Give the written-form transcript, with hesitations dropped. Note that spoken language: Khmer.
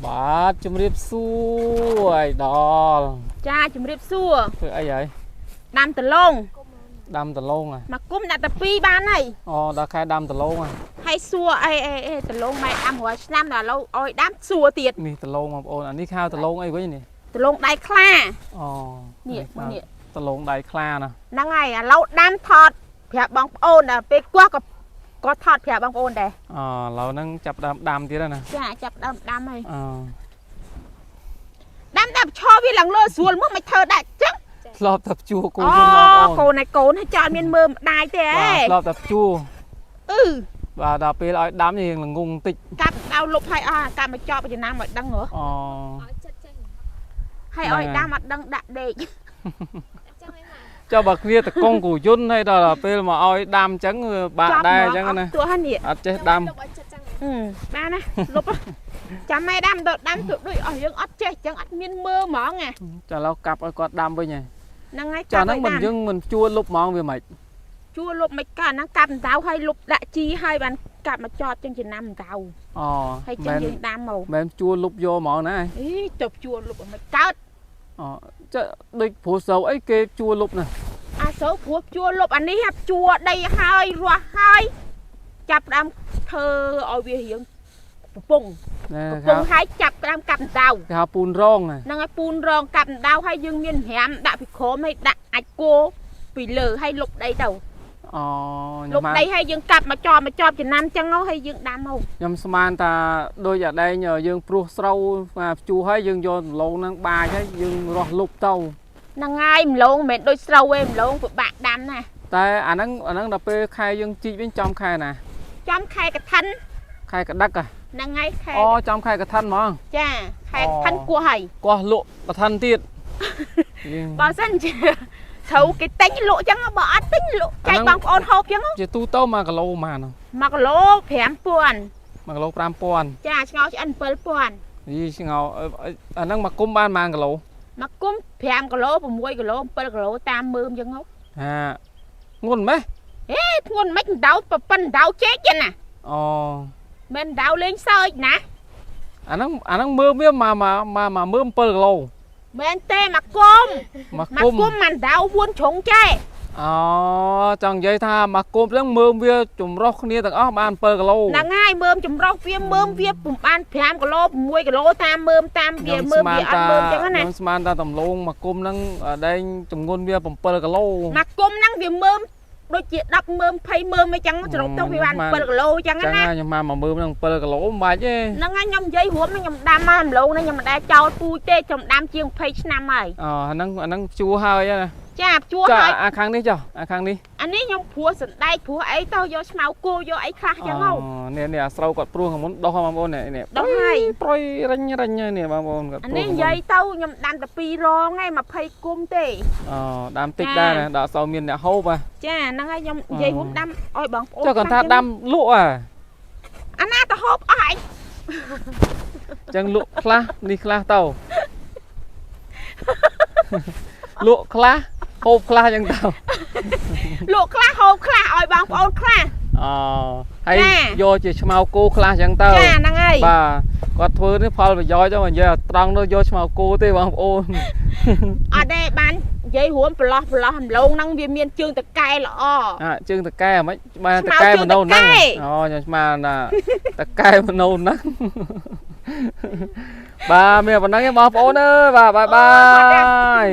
បាទជំរាបសួរឲ្យដល់ ចាជំរាបសួរ ធ្វើអីហើយ ដាំដលង ដាំដលងហ៎ មកគុំដាក់តែពីរបានហើយ អូដល់ខែដាំដលងហ៎ ហើយសួរអីអីអីដលងម៉ែដាំរាល់ឆ្នាំដល់ឥឡូវអោយដាំសួរទៀត នេះដលងបងប្អូនអានេះខៅដលងអីវិញនេះ ដលងដៃខ្លា អូ នេះនេះ ដលងដៃខ្លាណា ហ្នឹងហើយឥឡូវដាំថតប្រាប់បងប្អូនដល់ពេលគាត់ក៏ក៏ថតប្រាប់បងប្អូនដែរ អូឥឡូវហ្នឹងចាប់ដើមដាំទៀតហើយណា ចាចាប់ដើមដាំហើយ អូ ដាំដល់ឈរវាឡើងលើស្រួលមកមិនធ្វើដាក់ចឹង ធ្លាប់តែភ្ជួរគូយន្តបងប្អូន កូនឯកូនឲ្យចោលមានមើលម្ដាយទេអ បាទធ្លាប់តែភ្ជួរ អឺ បាទដល់ពេលឲ្យដាំនេះរៀងល្ងងបន្តិច កាប់ដៅលុបឲ្យអស់កាប់មកចប់ចំណាំឲ្យដឹងហ៎ អូ ឲ្យចិត្តចេញ ហើយឲ្យដាំអត់ដឹងដាក់ដេក ចឹងឯងមក ចុះបើគ្នាតកងគូយន្តហើយដល់ពេលមកឲ្យដាំអញ្ចឹងវាបាក់ដែរអញ្ចឹងណា ទោះហ្នឹងនេះ អត់ចេះដាំ លុបឲ្យចិត្តចឹងឯង បានណាលុបចាំម៉ែដាំទៅដាំទៅដូចអស់យើងអត់ចេះអញ្ចឹងអត់មានមើលហ្មងណា ចាឥឡូវកាប់ឲ្យគាត់ដាំវិញហើយ ហ្នឹងហើយ ចាហ្នឹងមិនយើងមិនជួលលុបហ្មងវាមិន ជួលុបមិនកាហ្នឹងកាប់ដៅហើយលុបដាក់ជីហើយបានកាប់មកចតចឹងចំណាំដៅ អូ ហើយចឹងយើងដាំមក មិនជួលលុបយកហ្មងណា អីទៅជួលុបមិនកើត អូចាដូចព្រោះស្រូវអីគេជួលលុបណា អាស្រូវព្រោះជួលុបអានេះជួដីហើយរស់ហើយចាប់ដើមធ្វើឲ្យវារៀងពពង ណែ ពពងហើយចាប់ដើមកាប់ដៅ គេហៅពូនរងណា ហ្នឹងហើយពូនរងកាប់ដៅហើយយើងមានរាមដាក់ពីក្រោមហើយដាក់អាចគោពីលើហើយលុបដីទៅ អូ លុបដីហើយយើងកាប់មកចប់មកចប់ចំណាំចឹងហើយយើងដាំមក ខ្ញុំស្មានថាដូចអាដែងយើងព្រោះស្រូវជួហើយយើងយកដំឡូងហ្នឹងបាចហើយយើងរស់លុបទៅ ហ្នឹងហើយម្លងមិនមែនដូចស្រូវទេម្លងពិបាកដាំណា តែអាហ្នឹងអាហ្នឹងដល់ពេលខែយើងជីកវិញចំខែណា ចំខែកឋិន ខែកដឹក ហ្នឹងហើយខែ អូចំខែកឋិនហ្មង ចាខែកឋិនគោះហើយ កោះលក់កឋិនទៀត បើសិនជាត្រូវគេទិញលក់ចឹងបើអត់ទិញលក់ចែកបងប្អូនហូបចឹង ជាទូទៅ1គីឡូប៉ុន្មាន 1គីឡូ5000 1គីឡូ5000 ចាឆ្ងល់ឆ្អិន7000 យីឆ្ងល់អាហ្នឹងមកគុំបានប៉ុន្មានគីឡូ មកគុំ5គីឡូ6គីឡូ7គីឡូតាមមើមចឹងហ៎ ហាងុនម៉េះ ហេធ្ងន់មិនដៅប៉ិនដៅចេកចឹងណា អូ មិនដៅលេងសើចណា អាហ្នឹងអាហ្នឹងមើមវាមកមកមកមើម7គីឡូ មែនទេមកគុំ មកគុំ មកគុំមិនដៅ4ជ្រុងចែ អូចង់និយាយថាមកគុំហ្នឹងមើមវាចម្រុះគ្នាទាំងអស់បាន7គីឡូ ហ្នឹងហើយមើមចម្រុះវាមើមវាពុំបាន5គីឡូ6គីឡូតាមមើមតាមវាមើមវាអត់មើមចឹងណា ខ្ញុំស្មានថាដំឡូងមកគុំហ្នឹងដែងចំនួនវា7គីឡូ មកគុំហ្នឹងវាមើមដូចជា10មើម20មើមអីចឹងសរុបទៅវាបាន7គីឡូចឹង ចឹង ណា ខ្ញុំមកមើមហ្នឹង7គីឡូមិនបាច់ទេ ហ្នឹងហើយខ្ញុំនិយាយរួមខ្ញុំដាំមកម្លងហ្នឹងខ្ញុំមិនដែលចោលពូជទេខ្ញុំដាំជាង20ឆ្នាំហើយ អូអាហ្នឹងអាហ្នឹងជួហើយណា ចាជួហើយ អាខាងនេះចុះអាខាងនេះ អានេះខ្ញុំព្រោះសណ្ដែកព្រោះអីទៅយកឆ្មៅគោយកអីខ្លះចឹងហ៎ នេះនេះអាស្រូវគាត់ព្រោះខាងមុនដោះបងប្អូននេះនេះ ដោះហើយ ប្រយរិញរិញនេះបងប្អូនគាត់ អានេះនិយាយទៅខ្ញុំដាំតែ2រងឯង20គុំទេ អូដាំតិចដែរណាដល់អត់សូវមានអ្នកហូបហ៎ ចាហ្នឹងហើយខ្ញុំនិយាយរួមដាំឲ្យបងប្អូន ចុះគាត់ថាដាំលក់អា អាណាទៅហូបអស់ឯង ចឹងលក់ខ្លះនេះខ្លះទៅលក់ខ្លះហូបខ្លះចឹងទៅ លក់ខ្លះហូបខ្លះឲ្យបងប្អូនខ្លះ អូហើយយកជាឆ្មៅគោខ្លះចឹងទៅ ចាហ្នឹងហើយ បាទគាត់ធ្វើនេះផលប្រយោជន៍ទៅនិយាយត្រង់ទៅយកឆ្មៅគោទេបងប្អូន អត់ទេបាននិយាយរួមប្រឡោះប្រឡោះរំលងហ្នឹងវាមានជើងតកែល្អ អាជើងតកែហ្មងបានតកែមនោហ្នឹងអូខ្ញុំស្មានថាតកែមនោហ្នឹងបាទមានប៉ុណ្្នឹងឯងបងប្អូនអើយបាទបាយបាយ